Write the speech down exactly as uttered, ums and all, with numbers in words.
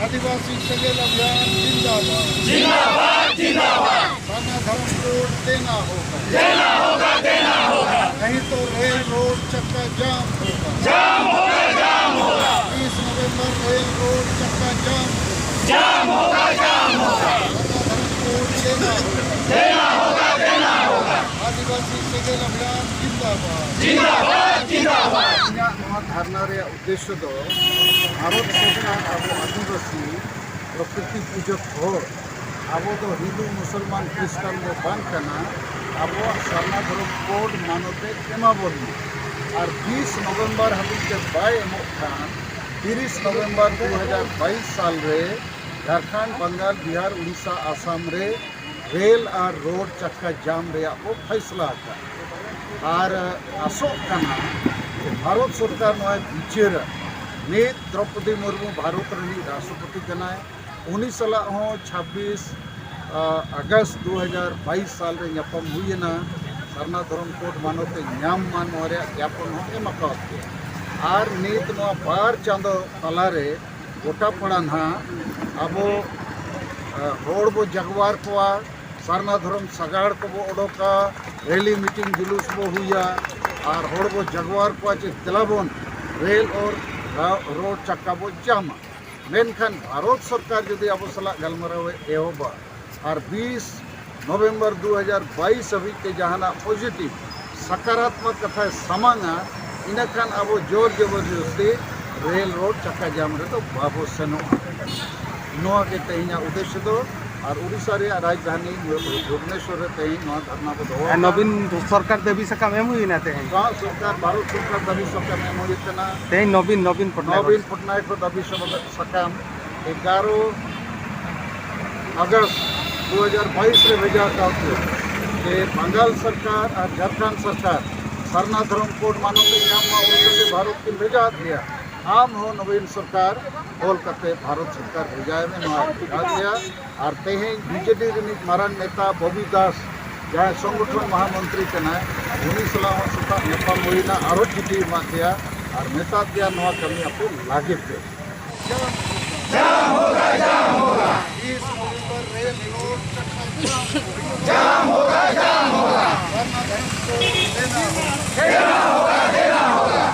आदिवासी सेगेल अभियान जिंदाबाद। जिंदाबाद, जिंदाबाद। सरना धर्म कोड देना होगा। देना होगा, देना होगा। नहीं तो रेल रोड चक्का जाम होगा। जाम होगा, जाम होगा। तीस नवंबर रेल रोड चक्का जाम होगा। जाम होगा, जाम होगा। सरना धर्म कोड देना होगा। देना होगा, देना होगा। आदिवासी सेगेल अभियान जिंदाबाद। जिंदाबाद, जिंदाबाद। ᱤᱧᱟᱹᱜ ᱱᱚᱣᱟ ᱫᱷᱟᱨᱱᱟ ᱨᱮᱭᱟᱜ ᱩᱫᱽᱫᱮᱥᱥᱚ ᱫᱚ ᱵᱷᱟᱨᱚᱛ ᱥᱚᱨᱠᱟᱨ ᱟᱵᱚ ᱟᱹᱫᱤᱵᱟᱹᱥᱤ ᱯᱨᱚᱠᱨᱤᱛᱤ ᱯᱩᱡᱟᱹ ᱦᱚᱲ, ᱟᱵᱚ ᱫᱚ ᱦᱤᱱᱫᱩ, ᱢᱩᱥᱚᱞᱢᱟᱱ, ᱠᱷᱨᱤᱥᱴᱟᱱ ᱫᱚ ᱵᱟᱝ ᱠᱟᱱᱟ᱾ ᱟᱵᱚᱣᱟᱜ ᱥᱟᱨᱱᱟ ᱫᱷᱚᱨᱚᱢ ᱠᱳᱰ ᱢᱟᱱᱚᱛ ᱮ ᱮᱢᱟ ᱵᱚᱱ ᱢᱟ᱾ ᱟᱨ ᱵᱤᱥ ᱱᱚᱵᱷᱮᱢᱵᱚᱨ ᱦᱟᱹᱵᱤᱡ ᱛᱮ ᱵᱟᱭ ᱮᱢᱚᱜ ᱠᱷᱟᱱ, ᱛᱤᱨᱤᱥ ᱱᱚᱵᱷᱮᱢᱵᱚᱨ ᱫᱩ ᱦᱟᱡᱟᱨ ᱵᱟᱭᱤᱥ ᱥᱟᱞ ᱨᱮ ᱡᱷᱟᱲᱠᱷᱚᱸᱰ, ᱵᱟᱝᱜᱟᱞ, ᱵᱤᱦᱟᱨ, ᱩᱲᱤᱥᱥᱟ, ᱟᱥᱟᱢ ᱨᱮ ᱨᱮᱞ ᱟᱨ ᱨᱳᱰ ᱪᱟᱠᱟ ᱡᱟᱢ ᱨᱮᱭᱟᱜ ᱵᱚ ᱯᱷᱟᱭᱥᱞᱟ ᱟᱠᱟᱫ᱾ ᱟᱨ ᱟᱥᱚᱜ ᱠᱟᱱᱟ ᱡᱮ ᱵᱷᱟᱨᱚᱛ ᱥᱚᱨᱠᱟᱨ ᱱᱚᱣᱟᱭ ᱵᱤᱪᱟᱹᱨᱟ᱾ ᱱᱤᱛ ᱫᱨᱚᱯᱚᱫᱤ ᱢᱩᱨᱢᱩ ᱵᱷᱟᱨᱚᱛ ᱨᱤᱱᱤᱡ ᱨᱟᱥᱴᱨᱚᱯᱚᱛᱤ ᱠᱟᱱᱟᱭ᱾ ᱩᱱᱤ ᱥᱟᱞᱟᱜ ᱦᱚᱸ ᱪᱷᱟᱵᱵᱤᱥ ᱟᱜᱚᱥᱴ ᱫᱩ ᱦᱟᱡᱟᱨ ᱵᱟᱭᱤᱥ ᱥᱟᱞ ᱨᱮ ᱧᱟᱯᱟᱢ ᱦᱩᱭ ᱮᱱᱟ᱾ ᱥᱟᱨᱱᱟ ᱫᱷᱚᱨᱚᱢ ᱠᱳᱰ ᱢᱟᱱᱚᱛ ᱮ ᱧᱟᱢ ᱢᱟ, ᱱᱚᱣᱟ ᱨᱮᱭᱟᱜ ᱡᱟᱯᱚᱱ ᱦᱚᱸ ᱮᱢ ᱟᱠᱟᱣᱟᱫ ᱯᱮᱭᱟ᱾ ᱟᱨ ᱱᱤᱛ ᱱᱚᱣᱟ ᱵᱟᱨ ᱪᱟᱸᱫᱚ ᱛᱟᱞᱟᱨᱮ ᱜᱚᱴᱟ ᱯᱟᱲᱟ ᱱᱟᱦᱟᱜ ᱟᱵᱚ, ᱟ, ᱦᱚᱲ ᱵᱚ ᱡᱟᱜᱣᱟᱨ ᱠᱚᱣᱟ, ᱥᱟᱨᱱᱟ ᱫᱷᱚᱨᱚᱢ ᱥᱟᱜᱟᱲ ᱠᱚᱵᱚ ᱚᱰᱚᱠᱟ, ᱨᱮᱞᱤ ᱢᱤᱴᱤᱝ ᱡᱩᱞᱩᱥ ᱵᱚ ᱦᱩᱭᱟ ᱟᱨ ᱦᱚᱲ ᱵᱚ ᱡᱟᱜᱣᱟᱨ ᱠᱚᱣᱟ ᱡᱮ ᱫᱮᱞᱟ ᱵᱚᱱ ᱨᱮᱞ ᱟᱨ ᱨᱟ-, ᱨᱳᱰ ᱪᱟᱠᱟ ᱵᱚ ᱡᱟᱢᱟ᱾ ᱢᱮᱱᱠᱷᱟᱱ ᱵᱷᱟᱨᱚᱛ ᱥᱚᱨᱠᱟᱨ ᱡᱩᱫᱤ ᱟᱵᱚ ᱥᱟᱞᱟᱜ ᱜᱟᱞᱢᱟᱨᱟᱣ ᱮ ᱮᱦᱚᱵᱟ ᱟᱨ ᱵᱤᱥ ᱱᱚᱵᱷᱮᱢᱵᱚᱨ ᱫᱩ ᱦᱟᱡᱟᱨ ᱵᱟᱭᱤᱥ ᱦᱟᱹᱵᱤᱡ ᱛᱮ ᱡᱟᱦᱟᱱᱟᱜ ᱯᱚᱡᱤᱴᱤᱵᱷ ᱥᱟᱠᱟᱨᱟᱛᱢᱚᱠ ᱠᱟᱛᱷᱟᱭ ᱥᱟᱢᱟᱝᱟ, ᱤᱱᱟᱹᱠᱷᱟᱱ ᱟᱵᱚ ᱡᱳᱨ ᱡᱚᱵᱚᱨᱫᱚᱥᱛᱤ ᱨᱮᱞ ᱨᱳᱰ ᱪᱟᱠᱟ ᱡᱟᱢ ᱨᱮᱫᱚ ᱵᱟᱵᱚ ᱥᱮᱱᱚᱜᱼᱟ᱾ ᱱᱚᱣᱟ ᱜᱮ ᱛᱮᱦᱮᱧᱟᱜ ᱩᱫᱽᱫᱮᱥᱥᱚ ᱫᱚ᱾ ᱟᱨ ᱩᱲᱤᱥᱥᱟ ᱨᱮᱭᱟᱜ ᱨᱟᱡᱽᱫᱷᱟᱱᱤ ᱵᱷᱩᱵᱽᱱᱮᱥᱚᱨ ᱨᱮ ᱛᱮᱦᱮᱧ ᱱᱚᱣᱟ ᱫᱷᱟᱨᱱᱟ ᱵᱚ ᱫᱚᱦᱚ ᱟᱨ ᱟᱠᱟᱫᱟ᱾ ᱱᱚᱵᱤᱱ ᱥᱚᱨᱠᱟᱨ ᱫᱟᱹᱵᱤ ᱥᱟᱠᱟᱢ ᱮᱢ ᱦᱩᱭᱱᱟ ᱛᱮᱦᱮᱧ? ᱵᱷᱟᱨᱚᱛ ᱥᱚᱨᱠᱟᱨ, ᱵᱷᱟᱨᱚᱛ ᱥᱚᱨᱠᱟᱨ ᱫᱟᱹᱵᱤ ᱥᱟᱠᱟᱢ ᱮᱢ ᱦᱩᱭ ᱟᱠᱟᱱᱟ᱾ ᱛᱮᱦᱮᱧ ᱱᱚᱵᱤᱱ, ᱱᱚᱵᱤᱱ ᱯᱚᱴᱱᱟᱭᱮᱠ᱾ ᱱᱚᱵᱤᱱ ᱯᱚᱴᱱᱟᱭᱮᱠ ᱦᱚᱸ ᱫᱟᱹᱵᱤ ᱥᱟᱠᱟᱢ ᱮᱜᱟᱨᱚ ᱟᱜᱚᱥᱴ ᱫᱩ ᱦᱟᱡᱟᱨ ᱵᱟᱭᱤᱥ ᱨᱮ ᱵᱷᱮᱡᱟ ᱟᱠᱟᱫ ᱯᱮᱭᱟ ᱡᱮ ᱵᱟᱝᱜᱟᱞ ᱥᱚᱨᱠᱟᱨ ᱟᱨ ᱡᱷᱟᱲᱠᱷᱚᱸᱰ ᱥᱚᱨᱠᱟᱨ ᱥᱟᱨᱱᱟ ᱫᱷᱚᱨᱚᱢ ᱠᱳᱰ ᱢᱟᱱᱚᱛ ᱮ ᱧᱟᱢ ᱢᱟ, ᱚᱞ ᱠᱟᱛᱮ ᱵᱷᱟᱨᱚᱛ ᱠᱤᱱ ᱵᱷᱮᱡᱟ ᱟᱫ ᱞᱮᱭᱟ᱾ ᱟᱢ ᱦᱚᱸ ᱱᱚᱵᱤᱱ ᱥᱚᱨᱠᱟᱨ ᱚᱞ ᱠᱟᱛᱮ ᱵᱷᱟᱨᱚᱛ ᱥᱚᱨᱠᱟᱨ ᱵᱷᱮᱡᱟᱭ ᱢᱮ, ᱱᱚᱣᱟ ᱵᱷᱮᱡᱟ ᱟᱫ ᱞᱮᱭᱟ᱾ ᱟᱨ ᱛᱮᱦᱮᱧ ᱵᱤᱡᱮᱰᱤ ᱨᱤᱱᱤᱡ ᱢᱟᱨᱟᱝ ᱱᱮᱛᱟ ᱵᱚᱵᱤ ᱫᱟᱥ, ᱡᱟᱦᱟᱸᱭ ᱥᱚᱝᱜᱚᱴᱷᱚᱱ ᱢᱚᱦᱟᱢᱚᱱᱛᱨᱤ ᱠᱟᱱᱟᱭ, ᱩᱱᱤ ᱥᱟᱞᱟᱜ ᱦᱚᱸ ᱥᱮᱛᱟᱜ ᱧᱟᱯᱟᱢ ᱦᱩᱭᱱᱟ, ᱟᱨᱚ ᱪᱤᱴᱷᱤ ᱮᱢᱟᱫ ᱫᱮᱭᱟ ᱟᱨ ᱢᱮᱛᱟᱫ ᱫᱮᱭᱟ ᱱᱚᱣᱟ ᱠᱟᱹᱢᱤ ᱟᱯᱮ ᱞᱟᱹᱜᱤᱫ ᱯᱮ᱾ होगा, जाम होगा। बीस नवंबर रेल रोड चक्का जाम होगा, जाम होगा। धरना देना होगा, देना होगा।